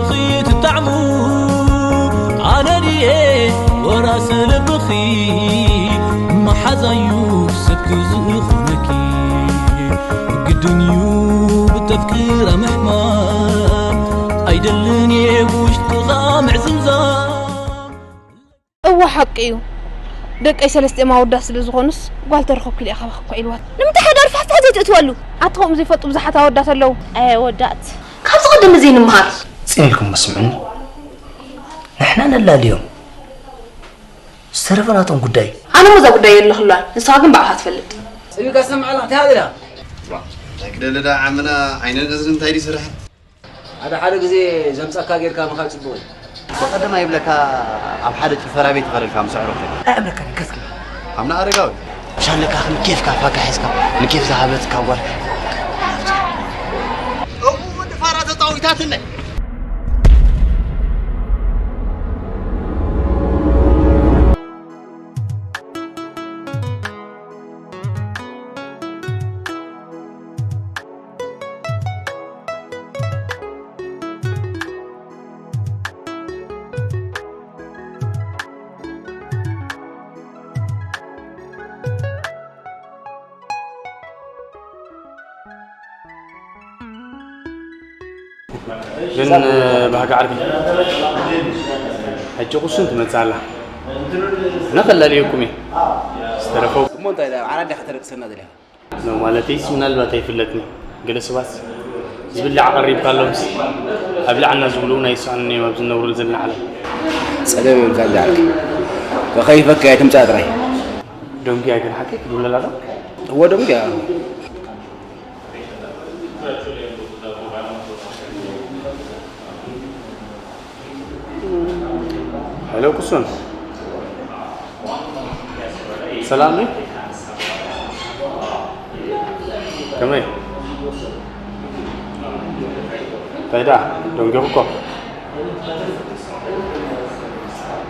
ኺ ትጣዕሙ ኣነ ድየ ወራሲ ልብኺ፣ መሓዛዩ ሰብኪ ዝኾነኪ። ግድን እዩ ብተፍቅራ ምሕማም፣ ኣይደልን እየ ብውሽጥኻ ምዕዝምዛም። እወ ሓቂ እዩ። ደቀይ ሰለስቲኦም ኣወዳት ስለ ዝኾኑስ ጓል ተረኸብኩ ኢለ እየ ካባኺ ኮዒልዋ። ንምንታይ ሓደ ኣርፋሕፍሕ ዘይትእትወሉ? ኣቲ ከምኡ ዘይፈልጡ ብዙሓት ኣወዳት ኣለዉ። ኣየ ኣወዳት። ካብዚ ቀደም እዚ ንምሃር። ጽን ኢልኩም ስምዑኒ። ንሕና ነላልዮም። ዝተረፈ ናቶም ጉዳይ። ኣነ እሞ እዛ ጉዳይ የለኽላን። ንስኻ ግን ባዕልኻ ትፈልጥ። ጽቢቃ ሰምዓላ እንታይ ኣቢላ? እንታይ ክደሊ ደኣ ዓምና ዓይንን እዝኒ እንታይ ድዩ ስርሐን? ሓደ ሓደ ግዜ ዘምጻካ ጌርካ ምኻድ ጽቡቕ እዩ። ብቐደም ኣይብለካ ኣብ ሓደ ጭፈራ ቤት ይኸደልካ ምስ ኣዕሩኽተይ። ኣይ እብለካ ገጽ ኣምና ኣረጋዊ ሻለካ ክንኬፍካ ፋካ ሒዝካ ንኬፍ ዝሃበትካ ጓል እቡ ወዲ ፋራ ተጻዊታትለይ ግን ባህጊ ዓርኪ ሕጂ ቁሱን ትመጽእ ኣላ። ኣነ ከላልየኩም እየ። ዝተረፈው እሞ እንታይ ደኣ ዓራት ዲኻ ከተደቅሰና ደሊኻ? ነው ማለተይስ ምናልባት ኣይፍለጥን እዩ። ገለ ሰባት ዝብላዕ ኣቐሪብካሎምስ ኣብልዓና ዝብሉ ኣይስኣኑን እዮም ኣብዚ ንነብረሉ ዘለና ዓለም። ጸገም የብልካን ደኣ ዓርኪ። ከኸይፈካ እየ ትምጻእ ጥራይ። ደንጉያ ግን ሓቂ ክትብለላ ዶ? እወ ደንጉያ። ሄሎ ኩሱን ሰላም ድዩ? ከመይ እንታይ ደኣ ደንጊኹ እኮ።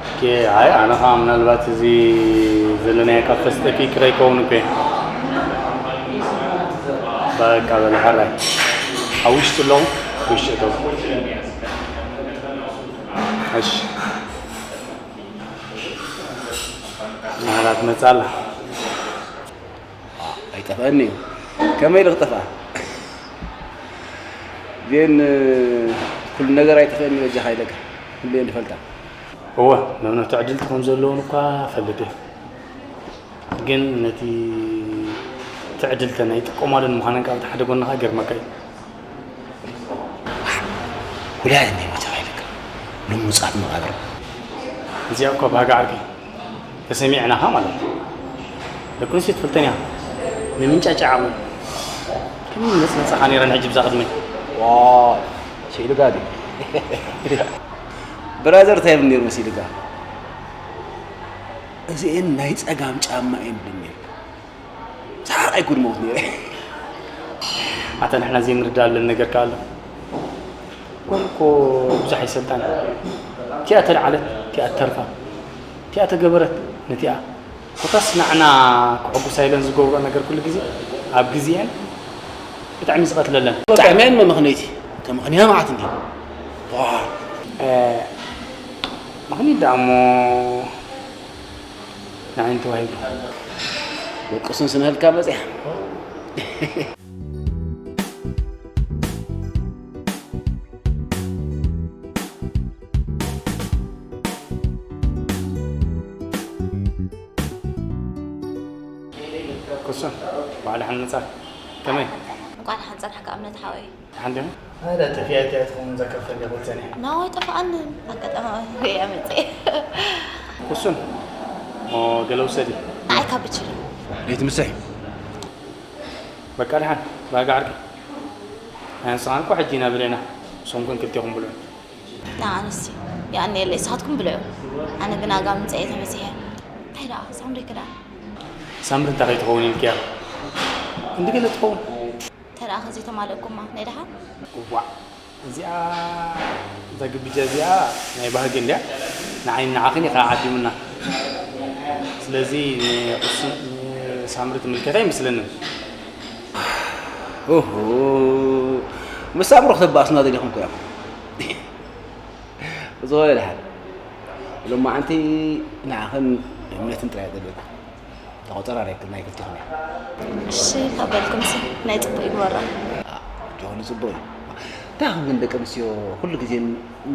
ኦኬ፣ ኣይ ኣነ ኸዓ ምናልባት እዚ ዘለናዮ ካፈ ዝጠፍእ ክረ ይከውን እኮ። በቃ በለ ሕራይ ኣብ ውሽጢ ኣለኹ። ውሽጢ እተው። እሺ ናህላ ትመጽእ ኣላ። ኣይጠፍኣኒ እዩ። ከመይ ኢሉ ክጠፍኣ? ግን ኩሉ ነገር ኣይጠፍኣኒ በጃኻ ኢለካ። ኩሉ እየ ዝፈልጣ። እወ ነብነቱ ዕድልቲ ከም ዘለውን እኳ እፈልጥ እየ። ግን ነቲ ትዕድልተን ኣይጥቀማሉን ምዃነን ካብ እቲ ሓደ ጎንኻ ይገርመካ እዩ። ውላድ እንዲሞ ተባሂልካ ልሙጻት መቓብር። እዚኣ እኳ ባህጊ ዓርኪ ተሰሚዕናኻ ማለት እዩ። ደቂ ኣንስትዮ ትፈልጠን እያ ንምንጫጫ ዓቕሚ ከመይ መጽመጻኻ ነይረን ሕጂ ብዛ ቅድመይ። ዋይ ሲልጋ ድዩ ብራዘር እንታይ ይብል ነይሩ መሲልካ? እዚኤን ናይ ጸጋም ጫማ እየን ብለኒ ነይሩ። ሰሓቕ ኣይኩን ሞት ነይረ። ኣታ ንሕና ዘይንርዳለን ነገር ከ ኣሎ። ጓል እኮ ብዙሕ ኣይሰልጣን። እቲኣ ተልዓለት እቲኣ ትተርፋ። እቲኣ ተገበረት ነቲኣ። ኮታስ ንዓና ክሕጉሳ ኢለን ዝገብርኦ ነገር ኩሉ ግዜ ኣብ ግዜኤን ብጣዕሚ ዝቐትለለን። በቃ መን መመኽነይቲ ተመኽንያ መዓት እንዲ። ዋ። መኽኒት ደኣ እሞ ንዓይን ተዋሂቡ። ደቂ ሱን ስንህልካ መጽያ። ኩሱን ባዕሊ ሓንጻ ከመይ? እንቋዕ ደሓን ጸናሕካ እምነት ሓወይ። ደሓን ዲኹም? ኣረ ጠፊኣ እያ ትኸውን እዛ ካፈ እንዲያ ቦልሰኒ። ናው ኣይጠፍኣንን ኣጋጣሚ ሪኣ መጸ። ኩሱን ኦ ገለ ውሰዲ። ንዓይ ካብ ብችል። ለይቲ ምሳይ። በቃ ደሓን ባጋ ዓርኪ። ኣንስኻን እኮ ሕጂ ኢና ብልዕና። ሶምኩን ክልቴኹም ብልዑ። ንዓንስ ይኣንየለይ ንስኻትኩም ብልዑ። ኣነ ግን ኣጋ ምንፀ እየ ተበዚሐ። እንታይ ደኣ ሳምሪ ክዳ። ሳምሪ እንታይ ከይትኸውን ኢልክያ? እንዲ ገለ ትኸውን። ተደኣ ከዘይተማልእኩማ ናይ ደሓን። እዋእ እዚኣ እዛ ግብጃ እዚኣ ናይ ባህጊ እንድያ ንዓይን ንዓኽን እዩ ከዓ ዓዲሙና። ስለዚ ንቁሱን ንሳምሪ ትምልከት ኣይመስለንን። ኦሆ ምስ ሳምሪ ክተባእሱና ደሊኹም እኮ እዮም። ዝኾነ ድሓን። ሎማዓንቲ ንዓኽን እምነትን ጥራይ ዘለኩ። ተቆጸራርየክን ናይ ክልቲኹም እየ። እሺ፣ ካብ በልኩምሲ ናይ ጽቡቕ ይግበሮ። ጆኒ ጽቡቕ እዩ። እንታይ ከም ግን ደቂ ኣንስትዮ ኩሉ ግዜ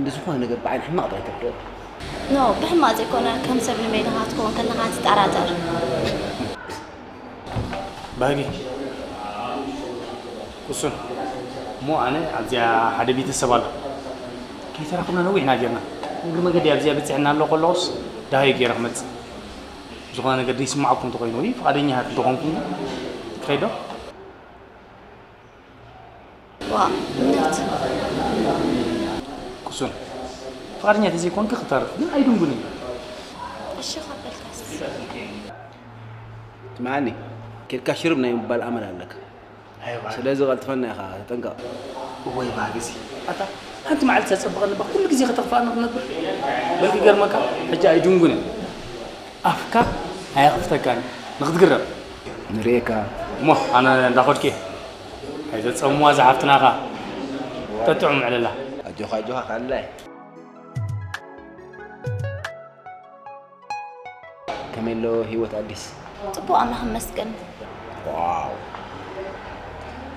ንዝኾነ ነገር ብዓይኒ ሕማቕ ጥራይ ተርድኦ። ኖ፣ ብሕማቕ ዘይኮነ፣ ከም ሰብ ንበይንኻ ክትከውን ከለኻ ትጠራጠር። ባህጊ፣ ኩሱን፣ እሞ ኣነ ኣብዚኣ ሓደ ቤተሰብ ኣሎ። ከይተራኽብና ነዊሕና ጌርና። እግሪ መገዲ ኣብዚኣ በፂሕና ኣሎ ከለኹስ ደሃዩ ገይረ ክመፅእ። ዝኾነ ነገር ዘይስማዓኩም እንተኾይኑ ወይ ፍቓደኛታት እንተኾንኩም ግን ክኸይድ ዶ? ዋእ እምነት። ኩሱን፣ ፍቓደኛ ተዘይኮንኪ ክተርፍ ግን ኣይድንጉን እዩ። እሺ ካብ በልካስ። ትምዓኒ፣ ኬድካ ሽርብ ናይ ምባል ኣመል ኣለካ። ስለዚ ቀልጥፈና ኢኻ፣ ተጠንቀቕ። እወይ ባህጊ እዚ ኣታ ሓንቲ መዓልቲ ተፀብቐኒ እባ ኩሉ ግዜ ከተኽፍኣኒ ክትነብር። በል ክገርመካ ሕጂ ኣይድንጉን እየ። ኣፍካ ኣየኽፍተካን ንኽትግረም። ንርእየካ። እሞ ኣነ እንዳኸድኩ እየ። ኣይተፀምዋ ዝሓፍትናኻ። ተጥዑም ዕለላ። ኣጆኻ ኣጆኻ ካልላይ። ከመይ ኣሎ ህይወት ኣዲስ? ጽቡቕ ኣምላኽ ይመስገን። ዋው፣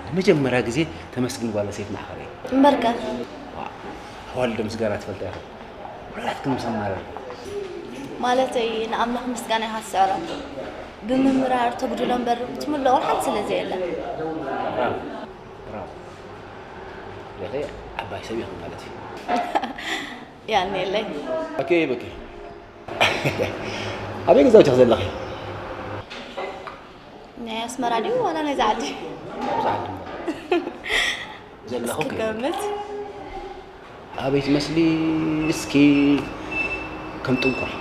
ንመጀመርያ ግዜ ተመስግን ጓል ኣንስተይቲ ማዕኸለይ። እምበርከ ኣዋልዶ ምስጋና ትፈልጣ ኢኹም። ኩላትክን ምስ ኣማረር። ማለተይ ንኣምላኽ ምስጋና ኢኻ ትስዕሮ። ብምምራር ተጉድሎ እምበር ትምልኦ ሓንቲ ስለ ዘየለ። ብራቮ፣ ብራቮ። ለኸ ዓባይ ሰብ ኢኹም ማለት እዩ። ያኔለይ ኦኬ በኪ። ኣበይ ገዛውቲ ዘለኺ? ናይ ኣስመራ ድዩ ዋላ ናይዛ ዓዲ? ኣብዚ ዓዲ እሞ። ዘለኹ እስኪ ከይደ። ገምት። ኣበይ ትመስሊ? እስኪ ከም ጥንቁል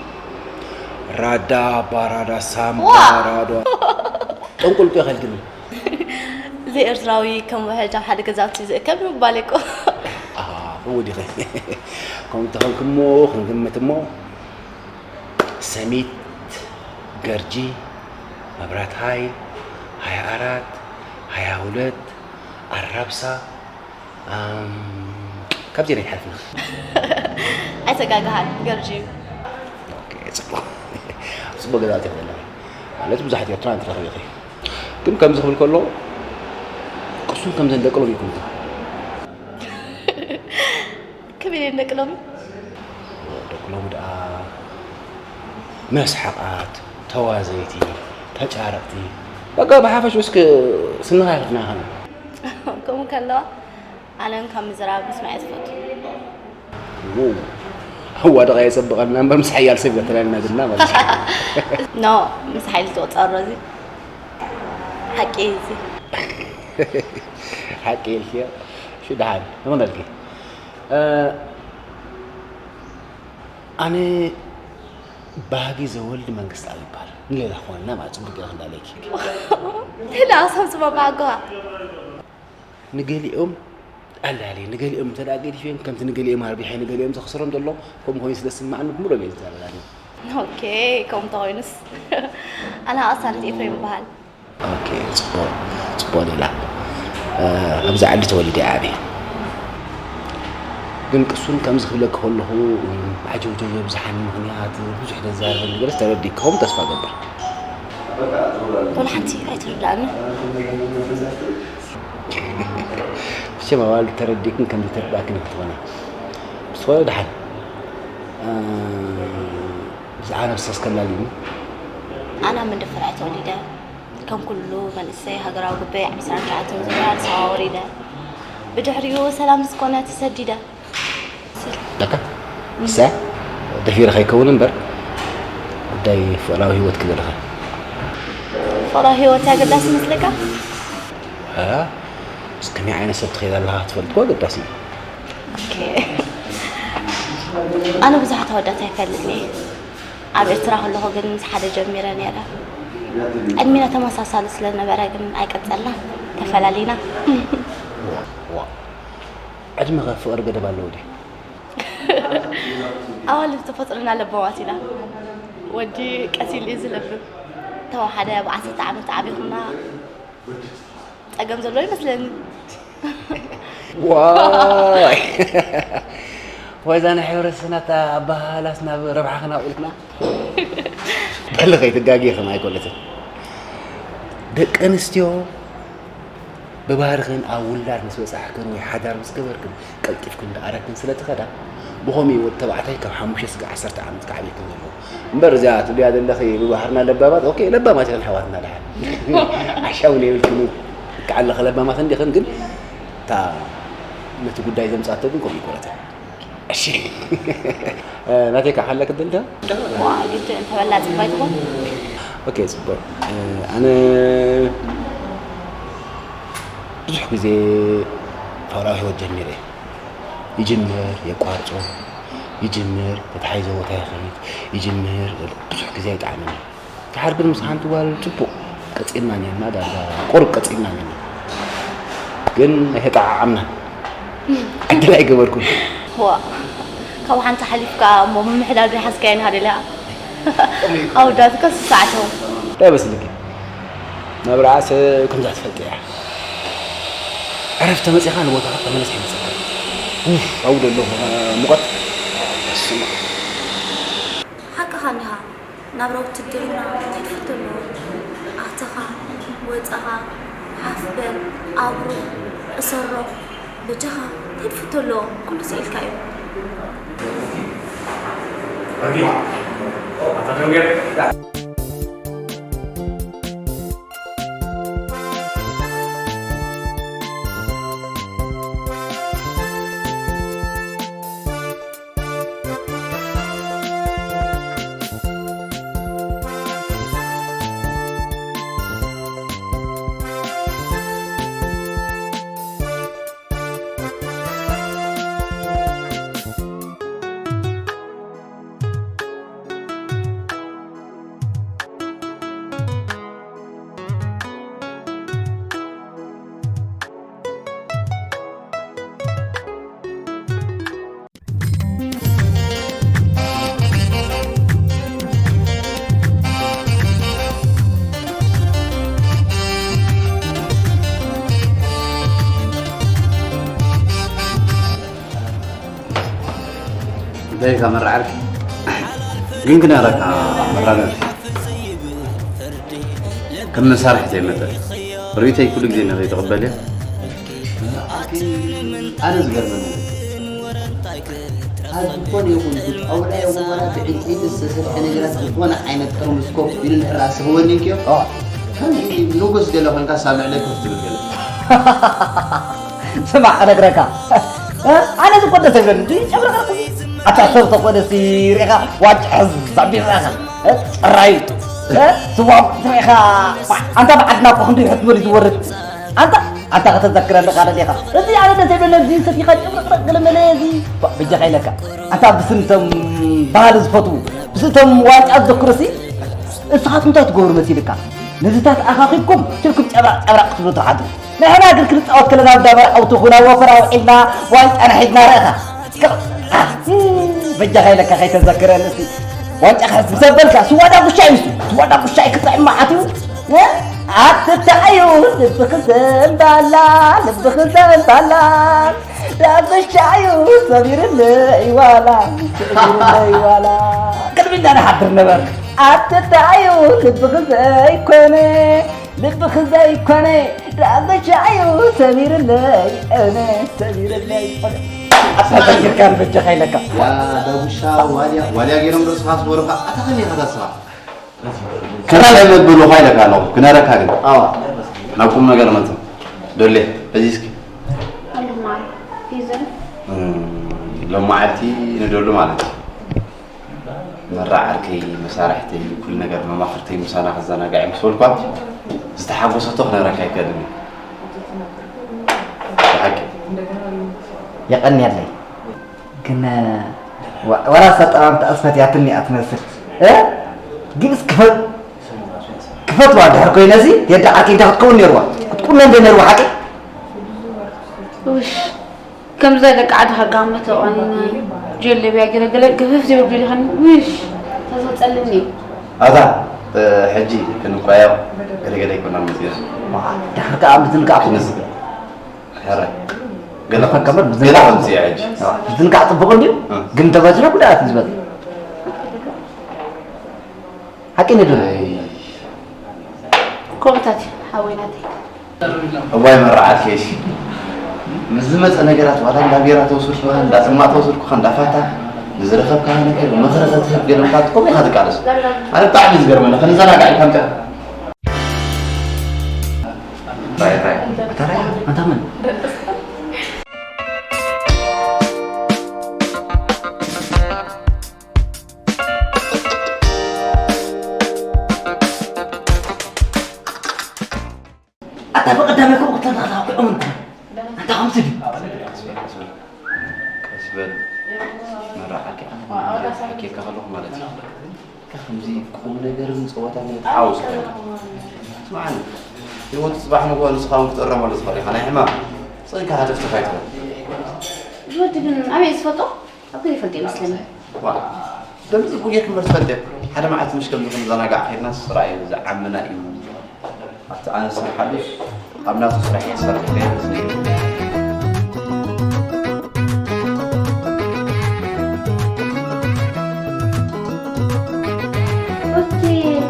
ራዳ ባራዳ ሳምባ ዋ! ራዳ ጥንቁል እኮ ይኸልግኒ። ዘይኤርትራዊ ከም ውሕጅ ኣብ ሓደ ገዛውቲ ዝእከብ ምባል እኮ። ኣሃ፣ ከምኡ ዲኺ? ከምኡ ተኾንኪ እሞ ክንግምት እሞ ሰሚት፣ ገርጂ፣ መብራት ሃይል፣ ሃያ ኣራት፣ ሃያ ሁለት፣ ኣራብሳ፣ ኣም፣ ካብዚአን ኣይትሓልፍን ኢኺ። ኣይተጋግሃን ገርጂ እዩ። ኦኬ፣ ጽቡቕ። ጽቡቕ ገዛእቲ ኢኺ ዘለኺ። ማለት ብዙሓት ኤርትራውያን ትረኽቢ ኢኺ። ግን ከምዚ ክብል ከሎ ቅሱን ከምዘን ደቂ ሎሚ ኣይኮንኩን። ከመይ ኢለን ደቂ ሎሚ? ደቂ ሎሚ ደኣ መስሓቓት፣ ተዋዘይቲ፣ ተጫረቕቲ፣ በቃ ብሓፈሽ እስኪ ስንኻ ይፍትና ኸነ። ከምኡ ከለዋ ኣነ እውን ካብ ምዝራብ ምስማዕ እየ ዝፈቱ። ው፣ ኣዋድቓ የጸብቐና እምበር ምስ ሓያል ሰብ ገተለና ድና ማለት እዩ። ኖ፣ ምስ ሓይሊ ትቑጸሮ እዚ ሓቂ እዩ እዚ። ሓቂ ኢልክዮ። እሺ፣ ደሓን ንኽነልኪ። እ፣ ኣነ ባህጊ ዘወልድ መንግስትኣብ ይበሃል። ንሌላ ክኾነና ማለት ጽቡቅ ገይርክ እንዳለይኪ። ሌላ ኣሳብ ጽቡቅ ኣጓ። ንገሊኦም ኣላሊ፣ ንገሊኦም እንተ ደኣ ገዲፈዮም፣ ከምቲ ንገሊኦም ኣርቢሐ ንገሊኦም ዘኽስሮም ዘሎ፣ ከምኡ ኮይኑ ስለ ዝስማዕኒ ብምሉኦም እየ ዝዛረብ ኣነ። ኦኬ፣ ከምኡ እንተኾይኑስ። ኣነ ኣሳልት ኤፍሬም ይበሃል። ኦኬ፣ ጽቡቕ፣ ጽቡቕ ሌላ። እ፣ ኣብዚ ዓዲ ተወሊደ እየ ዓብየ። ግን ቅሱን ከምዚ ክብለኪ ከለኹ፣ ዓጀውጀው የብዝሓኒ ምኽንያት፣ ብዙሕ ዘዛርበኒ ገለስ ተረዲእኪ ክኸውን ተስፋ እገብር። ወላ ሓንቲ ኣይትርድኣኒ። ብስም ኣዋልድ ተረዲእክን ከም ዘይተረድኣክን ክትኾና። ምስ ዝኾነ ደሓን። እ፣ ብዛዕባ ነብስኺ እስከ ኣላልይኒ። ኣነ ኣብ መንደፈራ እየ ተወሊደ። ከም ኩሉ መንእሰይ ሃገራዊ ጉበይ ዓሰርተ ኣርባዕተ ዝነበረ ኣዲስ ኣበባ ወሪደ። ብድሕሪኡ ሰላም ዝኾነ ተሰዲደ። በቃ፣ ንሳ ደፊረ ከይከውን እምበር ጉዳይ ፍቕራዊ ህይወት ክብል ኢኻ። ፍቕራዊ ህይወት ኣገዳሲ ይመስለካ? እ፣ ምስ ከመይ ዓይነት ሰብ ትኸይድ ኣለኻ ክትፈልጥ እኮ ኣገዳሲ እዩ። ኦኬ። ኣነ ብዙሓት ኣወዳት ኣይፈልጥን እየ። ኣብ ኤርትራ ከለኹ ግን ምስ ሓደ ጀሚረ ነይረ። ዕድሜና ተመሳሳሊ ስለ ነበረ ግን ኣይቀጸልናን፣ ተፈላሊና። ዋ፣ ዕድመ ከ ፍቕሪ ገደብ ኣለዎ ድዩ? ኣዋልድ ተፈጥሮና ለባማት ኢና። ወዲ ቀስ ኢሉ እዩ ዝለብም። ተወሓደ ብዓሰርተ ዓመት ዓቢኹምና ጸገም ዘሎ ይመስለኒ። ዋይ! ወይዛ ናይ ሕብረተሰብና ኣበሃህላስ ናብ ረብሓ ክናውዕልክና? በሊ ከይትጋጊ ከም ኣይኮነትን። ደቂ ኣንስትዮ ብባህርኽን ኣብ ውላድ ምስ በጻሕክን ወይ ሓዳር ምስ ገበርክን ቀልጢፍክን ደኣረክን ስለ ትኸዳ፣ ብኸምኡ ወዲ ተባዕታይ ካብ ሓሙሽተ ስጋዕ ዓሰርተ ዓመት ክዓብየክን ዘለዎ። እምበር እዚኣ ትብልያ ዘለኺ ብባህርና ለባማት፣ ኦኬ፣ ለባማት ኢኽን ኣሕዋትና ደሓን። ዓሻ እውን የብልክን፣ ልክዕ ኣለኺ፣ ለባማት እንዲኽን፣ ግን እታ ነቲ ጉዳይ ዘምጻቶ ግን ከምኡ ይኮነትን። እሺ። ናተይ ከዓ ሓለክ ድልዳ? ዋ፣ ግድ እንተበላ ጽባይ ትኾን? ኦኬ፣ ጽቡቅ። ኣነ ብዙሕ ግዜ ፋውራዊ ህይወት ጀሚረ። ይጅምር፣ የቋርጾ፣ ይጅምር፣ ተታሒዞ ቦታ ይኸይድ፣ ይጅምር፣ ብዙሕ ግዜ ኣይጠዓመኒ። ድሓር ግን ምስ ሓንቲ ጓል ጽቡቕ ቀጺልና ኔርና፣ ዳርጋ ቁሩብ ቀጺልና ኔርና። ግን ኣይተጠዓዓምናን። ዕድል ኣይገበርኩን። ዋ፣ ካብ ሓንቲ ሓሊፍካ እሞ ምምሕዳር ዘይሓዝካዮ ንሃደልያ። ኣወዳትካ ስሳዕተው። እንታይ መስልኪ? ናብራኣ ሰብ ከምዛ ትፈልጥ እያ። ዕረፍቲ መጺኻ ንቦታኻ ተመለስ ኣይመጸካ። ኡፍ፣ ኣብኡ ዘሎ ሙቐት በስመ ኣብ። ሓቅኻ እኒኻ። ናብራ ውትድርና እንታይ ትፍቶ ኣለዎ? ኣተኻ፣ ወጸኻ፣ ሓፍ በል፣ ኣብሩ፣ እሰሮ፣ በጃኻ እንታይ ትፍቶ ኣለዎ? ኩሉ ስኢልካ እዩ። እንታይ ኢኻ መራዓርኪ? ግን ክነግረካ መራመርኪ ከም መሳርሒ ዘይመጠን ርእይቶይ ኩሉ ግዜ ንኽትቕበልዮ። ኣነ ዝገርመኒ ኣብ ዝኾነ ይኹን ብጣውላ ይኹን ዋላ ብዕንጨይቲ ዝተሰርሐ ነገራት ዝኾነ ዓይነት ጥርሙዝ ኮፍ ኢሉ እንድሕር ዝህበኒ እንክዮ፣ ከምዚ ንጉስ ገለ ኮይንካ ሳብ ልዕለይ ኮፍ ትብል ገለ። ስማዕ ክነግረካ፣ እ? ኣነ ዝኮ ደስ ኣይብለኒ፣ እንዲ ጨብረቕረቕ። ኣታ ሰብ ተኾነ ሲ ርኢኻ ዋንጫ ሕዝ ኣቢልካ፣ እ? ጽራይ፣ እ? ስዋ ትሪኢኻ፣ ዋ፣ ኣንታ ብዓድና እኮ ክንደይ ሕትመል እዩ ዝወርድ። ኣንታ፣ ኣንታ ከተዘክረኒ ቃል ዲኻ? እዚ ኣነ ደስ ኣይብለኒ፣ እዚ ሰቲኻ ጨብረቕረቕ ገለ መለ እዚ፣ ዋ፣ በጃኻ ኢለካ። ኣንታ ብስንቶም ባህሊ ዝፈትዉ፣ ብስንቶም ዋንጫ ዝዘክሩ ሲ፣ ንስኻትኩም እንታይ ትገብሩ መሲልካ? ነዚታት ኣኻኺብኩም ስልኩም ጨብራቕ ጨብራቕ ክትብሉ ትሓድሩ። ንሕና ግን ክንጻወት ከለና ኣብ ዳበር ዓውቲ ኹን ኣብ ወፈራ ውዒልና ዋንጫና ሒዝና ርኢኻ። በጃኻ ኢለካ ከይተዘክረኒ እስቲ። ዋንጫ ክሕዝ ምስ ኣበልካ ስዋ ዳጉሻ እዩ እሱ። ስዋ ዳጉሻ እዩ ክጥዕም መዓት እዩ። እ? ኣትተዓዩ ልብኺ ዘንባላ፣ ልብኺ ዘንባላ። ዳጉሻ እዩ ሰቢርለይ ዋላ፣ ሰቢርለይ ዋላ። ቅድሚ እንዳንሓድር ነበር። ኣትተዓዩ ልብኺ ዘይኮነ፣ ልብኺ ዘይኮነ፣ ዳጉሻ እዩ ሰቢርለይ፣ እነ ሰቢርለይ። ኣታ ዘኪርካን በጃኻ ኢለካ። ያ ዳጉሻ ዋልያ፣ ዋልያ ገይሮም ዶ ስኻ ስወሩኻ? ኣታ ከመይ ኢኻ ታስኻ? ከና ናይ መበሉኻ ኢለካ ኣለኹ፣ ክነረካ ግን። ኣዋ። ናብ ቁም ነገር መጽእ። ዶሌ፣ እዚ እስኪ። ወንድማይ፣ ፊዘ። እም፣ ሎማዓልቲ ንደሉ ማለት እዩ። መራዓርከይ፣ መሳርሕተይ፣ ኩሉ ነገር መማኽርተይ ምሳና ከዘናጋዕ ምስ በልኳ፣ ዝተሓጎሰቶ ክነግረካ ኣይክእልን እየ። ብሓቂ። የቐንየለይ። ግን፣ ወ-፣ ወላ ሰጠማም ተኣስፈት ያትኒ ኣትመስል። እ? ግን እስኪ ፈ-፣ ክፈትዋ ድሕር ኮይነ እዚ፣ የዳ ዓርከይ እንታይ ክትከውን ነይርዋ? ክትቁነ እንደ ነይርዋ ሓቂ? ውሽ። ከምዛ ደቂ ዓድኻ ጋመ ተቖኒነ፣ ጀለብያ ገለገለ ገፈፍ ዘይብል ጀሊኻኒ፣ ውሽ፣ ተዘጸልኒ። ኣታ፣ እ፣ ሕጂ ክንቋየቕ ገለገለ ኣይኮናን መጺና። ዋ፣ ድሓር ከኣ ምዝንጋዕ ክነስ-፣ ሕራይ። ገለ ከከበር ገለ ከምዚ እያ ሕጂ። ብዝንካዕ ፅቡቕ እንድዩ። ግን ተበዝሒ ጉድኣት ዝበል ሓቂ ነዱ ከምታት ሓወይ ናተይ እዋይ መርዓት ኬሽ ምስ ዝመፀ ነገራት ዋላ እንዳ ቢራ ተወሰድኩኻ እንዳ ፅማ ተወሰድኩኻ እንዳ ፋታ ንዝረኸብካ ነገር ምኽሪ ክትህብ ገለ ምታት ከምኡ ኢኻ ትቃለስ ኣነ ብጣዕሚ ዝገርመኒ ክንዘናጋዕ ኢልካ ምፅኣ ራይ ራይ ኣታ ራይ ኣታ መን ኣታ ብቐዳማይ ከምኡ ክትተንታታ ኣውቂዖም እንተ ኣንታ ከምዚ ድዩ ቀስበል መራሓቂ ሓኪካ ከለኹ ማለት እዩ ከምዚ ቁም ነገርን ፀወታን ተሓውስ ኮይና ስማዓኒ ህይወት ፅባሕ ንግሆ ንስኻ እውን ክትእረመሉ ትኽእል ኢኻ ናይ ሕማም ፅንካ ሃደፍ ተፋይትበል ዝወዲ ግን ኣበይ ዝፈልጦ ኣብ ገለ ይፈልጦ ይመስለኒ ደምፂ ጉጌ ክምበር ትፈልጥ ሓደ መዓልቲ ምሽ ከምዚ ክንዘናጋዕ ከይድናስ ራእዩ ዝዓምና እዩ ኣብቲ ኣነ ስርሓሉ ኣብ ናቱ ስራሕ ይሰርሕ ከይመስለኒ ኦኬ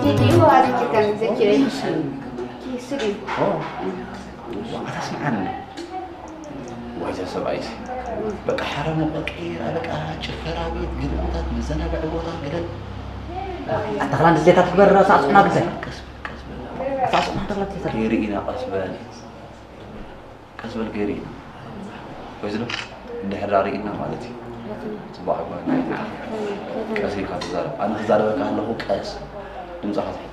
ቴዲኡ ኣሪኪተን ዘኪረ ይመስለኒ ኪሱ ድዩ ኣታ ስምዓኒ ዋይዛ ሰብኣይሲ በቃ ሓረሙ ቀቂራ በቃ ጭፈራ ቤት ግድምታት መዘናግዒ ቦታ ግደል ኣታ ክላ እንደዚያታት ግበር ሳዕስዑና ግዘ ሳዕስዑና ተላ ገይርኢና ቀስበል ቀስበል ገይርኢና ወይዝሎ እንድሕር ርኢና ማለት እዩ ፅቡቅ ኣጓና ቀስ ኢልካ ትዛረብ ኣነ ክዛረበካ ኣለኹ ቀስ ድምፅኻ ትሕት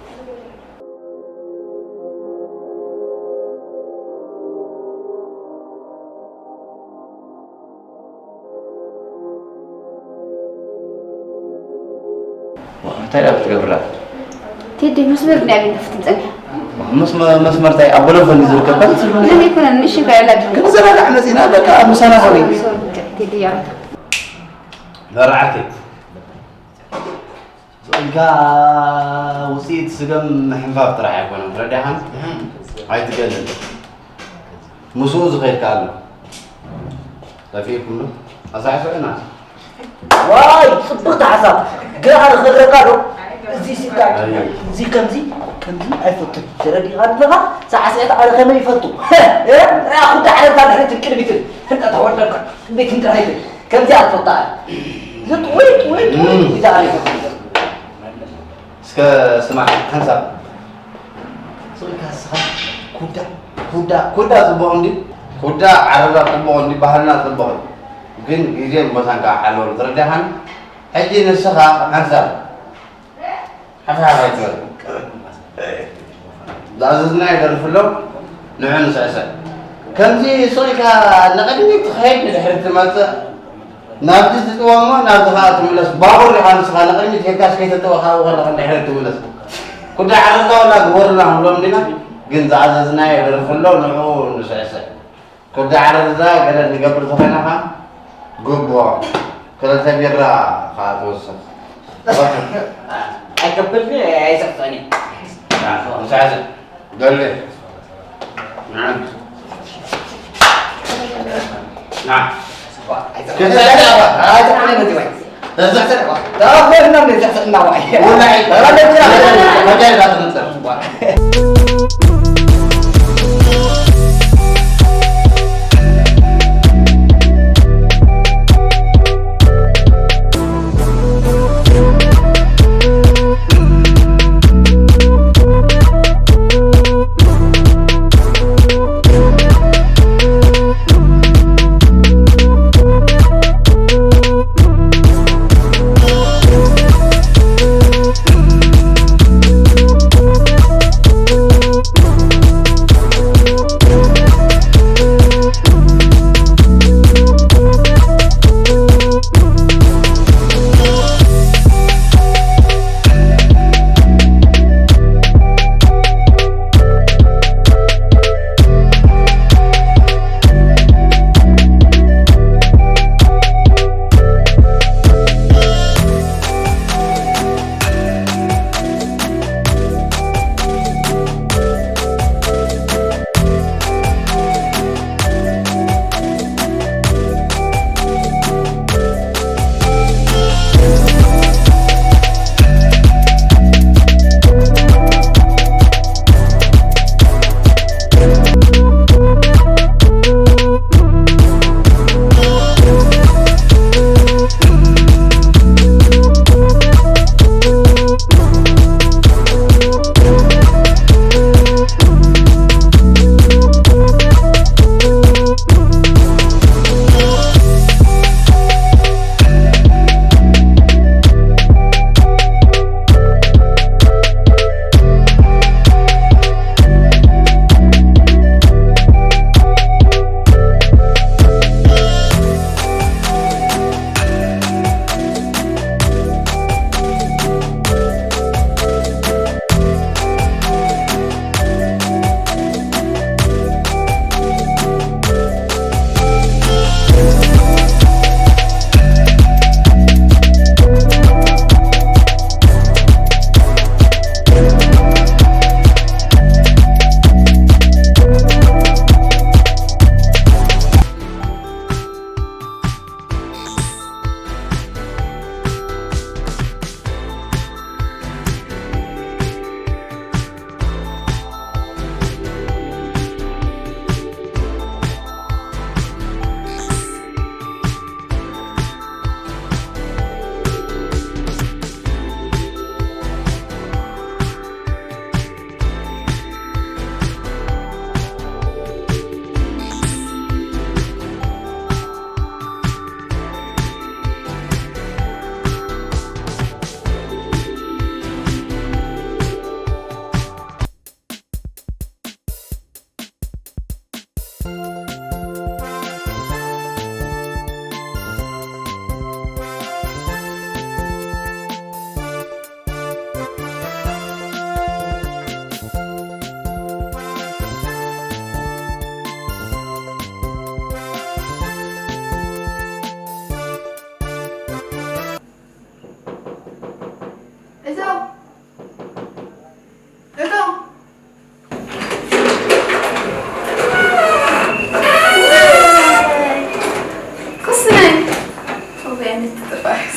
እንታይ ዳ ክትገብራ ቴዲ መስመር ናይ ኣበይ ንከፍት ንፀኒሕ መስመር እንታይ ኣብ ወለፈኒ ዝርከብ ከንፅል ምን ይኮነ ንእሽን ከ ያላ ግን ዘረጋዕ መፂና በቃ ምሳና ሆነ ቴዲ ያረታ መራዓቲ ኢልካ ውፅኢት ስገም ምሕንፋፍ ጥራሕ ኣይኮነን ተረዲኻን ኣይትገልን ምስኡ ዝኸይድካ ኣሎ ጠፊእኩም ዶ ኣሳዕስዑና ዋይ ፅብቕቲ ሓሳብ ገና ንኽረካ ዶ እዚ ሲልካ እዚ ከምዚ ከምዚ ኣይፈቱን ተረዲኻ ኣለኻ ሳዕስዕት ኣነ ከመይ ይፈቱ ኩዳ ዓለምካ ድሕሪትን ቅድሚትን ህንጠ ተወደካ ቤት ህንጠ ከምዚኣ ትፈታ ዝጥውይ ጥውይ ጥውይ ኢዛ ኣነ ይፈቱ እስከ ስማዕ ሓንሳብ ስልካ ስኻ ኩዳ ኩዳ ኩዳ ጽቡቕ እንዲ ኩዳ ዓረራ ጽቡቕ እንዲ ባህልና ጽቡቕ እዩ ግን ግዜን ቦታን ከዓ ሓለወሉ ተረዳኻኒ ሕጂ ንስኻ ሓንሳብ ሓፍሓፍ ኣይትበል ዝኣዘዝናዮ ደርፊ ኣሎ ንዑ ንስዕስዕ ከምዚ ስቕ ኢልካ ንቕድሚት ትኸይድ ንድሕሪ ትመፅእ ናብዚ ትጥወሞ ናብዚ ከዓ ትምለስ ባቡር ኢኻ ንስኻ ንቕድሚት ሄድካስ ከይተጠወ ካብኡ ከለኻ ንድሕሪ ትምለስ ኩዳ ዓረዛ ወላ ግበሩና ክንብሎም ዲና ግን ዝኣዘዝናዮ ደርፊ ኣሎ ንዑ ንስዕስዕ ኩዳ ዓረዛ ገለ ንገብር ተኾይና ከዓ ግቦ ክልተ ቢራ ከዓ ትወስኽ ኣይከብድኒ ኣይሰጥኒ ንስዕስዕ ደሌ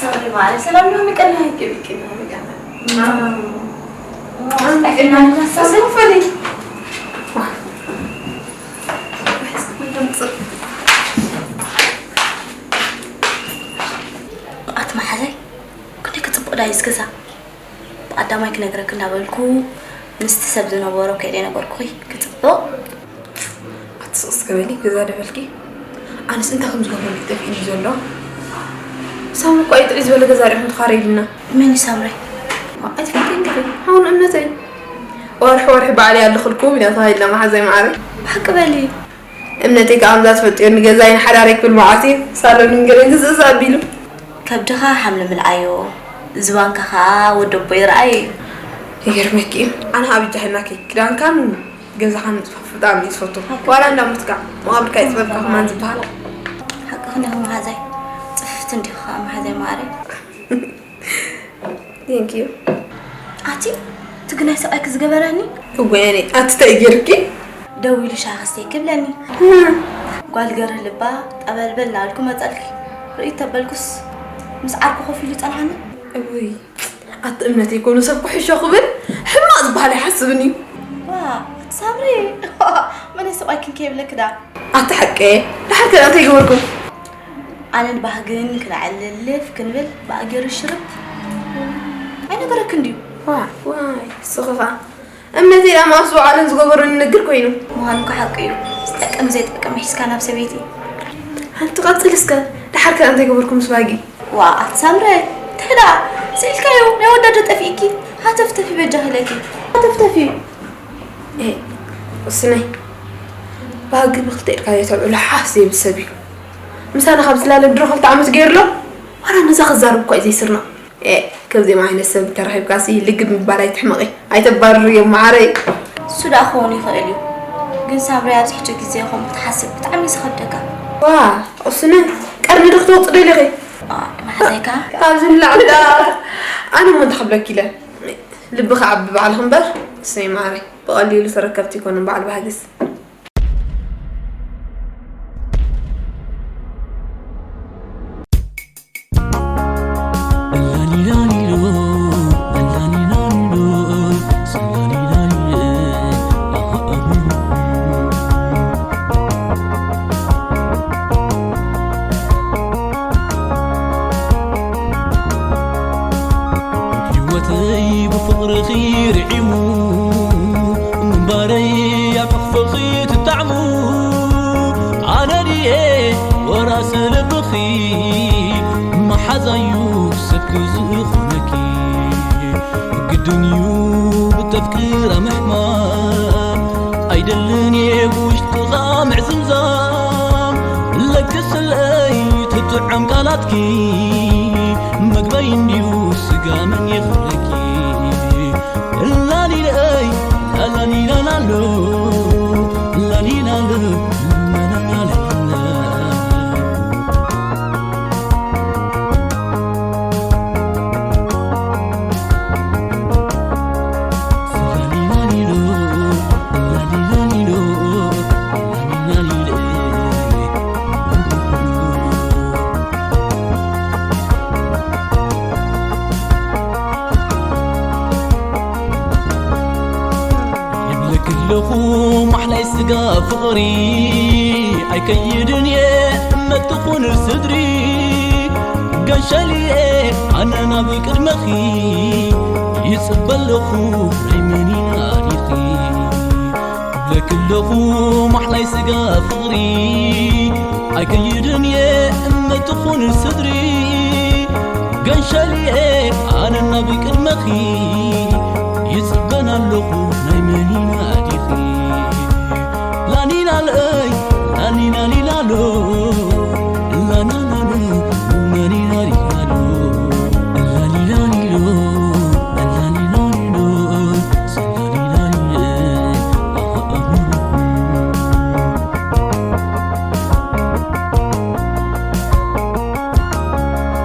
ሶሪ ማለ፣ ሰላም ነው የሚቀና ይገቢክ ነው የሚቀና። ኣቲ መሓዛይ፣ ክንደይ ክጽብቕ ዳዩ ዝገዛ? ብቐዳማይ ክነግረክ እንዳበልኩ ምስቲ ሰብ ዝነበሮ ከይደ ነገርኩኺ። ክጽብቕ። ኣቲ ስቕ እስከ በሊ፣ ገዛ ደበልኪ። ኣነስ እንታይ ከም ዝገብረሉ ጠፊእኒ ዘሎ። ሳምሪ እኮ እዩ ጥዑይ ዝበለ ገዛ ርኢኹም ትኻረይልና። መን እዩ ሳምሪ? ኣይትፈልጥን ዲኺ? ሓውን እምነተይ። ወርሒ ወርሒ በዓል እያ ኣለኽልኩም ኢና ተባሂልና መሓዛይ መዓረይ። ብሓቂ በሊ። እምነተይ ከዓ ከምዛ ትፈልጥዮ ንገዛይ ንሓዳረይ ክብል መዓት እዩ ሳሎን ገለን ግዝእዝ ኣቢሉ። ከብድኻ ሓምሊ ምልኣዮ፣ ዝባንካ ከዓ ወዲ ኣቦ ይርኣይ እዩ። ይገርመኪ እዩ። ኣነ ከዓ ብጃ ሒናኪ ክዳንካን ገዛኻን ምፅፋፍ ብጣዕሚ እየ ዝፈቱ። ዋላ እንዳ ሞትካ መቓብርካ ይፅበብካ ከማን ዝበሃል። ሓቅኽን ኢኹ መሓዛይ። ፅፍፍቲ እንዲኹ ከዓ መሓዛይ መዓረይ። Thank you። ኣቲ ትግናይ ሰብኣይክ ዝገበረኒ። እወ፣ ኣቲ እንታይ ገይርኪ? ደው ኢሉ ሻሂ ክስተይ ክብለኒ። ጓል ገርህ ልባ ጠበልበል እናበልኩ መጸልኪ። ርእይ ተበልኩስ ምስ ዓርኩ ኮፍ ኢሉ ጸንሓኒ። እውይ፣ ኣቲ እምነት ይኮኑ ሰብ ኩሕሾ ክብል ሕማቕ ዝበሃል ኣይሓስብን እዩ። ዋ፣ ኣቲ ሳምሪ፣ መን ሰብኣይክን ከይብለክ ዳ? ኣቲ ሓቀ፣ ድሓር ከ እንታይ ገበርኩም? ኣነን ባህግን ክነዕልልፍ ክንብል ብኣገሩ ሽርብ ኣይነገረክን ድዩ? ዋይ፣ ዋይ፣ ስኽኻ። እምነተይ ደኣ መኣስ ውዓለን ዝገበሩኒ ንግር ኮይኑ። ምዃኑ እኮ ሓቂ እዩ። ዝጠቅም ዘይጠቅም ሒዝካ ናብ ሰበይቲ። ሓንቲ ቀጽል እስከ፣ ድሓር ከ እንታይ ገበርኩም ምስ ባጊ? ዋ፣ ኣቲ ሳምረ፣ እንታይ ደኣ? ስኢልካዮ፣ ናይ ወዳዶ ጠፊእኪ። ሃተፍተፊ በጃኺ ኢለኪ። ሃተፍተፊ። ኤ፣ እስነይ፣ ባህጊ ብክልተ ኢድካ ዘይተልዕሎ ሓፍ ዘይብል ሰብ እዩ። ምሳና ካብ ዝላለ ድሮ ክልተ ዓመት ገይሩ ኣሎ። ዋላ ነዛ ክዛረብ እኳ እዩ ዘይስርና። ኤ፣ ከምዚኦም ዓይነት ሰብ ተረኺብካሲ ልግብ ምባል ኣይትሕመቒ። ኣይተባርርዮም መዓረይ። እሱ ደኣ ክኸውን ይኽእል እዩ። ግን ሳምሪ ኣብዚ ሕጂ ግዜ ከምኡ ክትሓስብ ብጣዕሚ እዩ ዝኸብደካ። ዋ፣ እስነ፣ ቀርኒ ዶ ክተውጽእ ደሊኺ? ዋ፣ መሓዘይካ? ካብዚ ንላዕሊ ደኣ ኣነ እሞ እንታይ ክብለኪ ኢለ? ልቢ ክዓቢ ባዕልኺ እምበር፣ እስነይ መዓረይ። ብቐሊሉ ተረከብቲ ኣይኮኑን በዓል ባህጊስ። ህይወተይ ብፍቕርኺ ርዒሙ፣ ምንባረይ ኣብ ሕቕፍኺ ትጣዕሙ። ኣነ ድየ ወራሲ ልብኺ፣ መሓዛዩ ሰብኪ ዝኾነኪ። ግድን እዩ ብተፍቅራ ምሕማም፣ ኣይደልን እየ ብውሽጥኻ ምዕዝምዛም። ለግስለይ ትጥዕም ቃላትኪ፣ መግበይ እንድዩ ስጋ መን ይኽለኪ። ላሊለይ ላሊላላሎ፣ ላሊላሎ፣ ላላላላ። ይብለኪ ኣለኹ ማሕላይ ስጋ ፍቕሪ፣ ኣይከይድን እየ እመትኹን ስድሪ። ገንሸልየ ኣነ ናብ ቅድመኺ፣ ይጽበ ኣለኹ ናይ መኒና ዲኺ። ይብለኪ ኣለኹ ማሕላይ ስጋ ፍቕሪ፣ ኣይከይድን እየ እመትኹን ስድሪ። ገንሸልየ ኣነ ናብ ቅድመኺ፣ ይጽበን ኣለኹ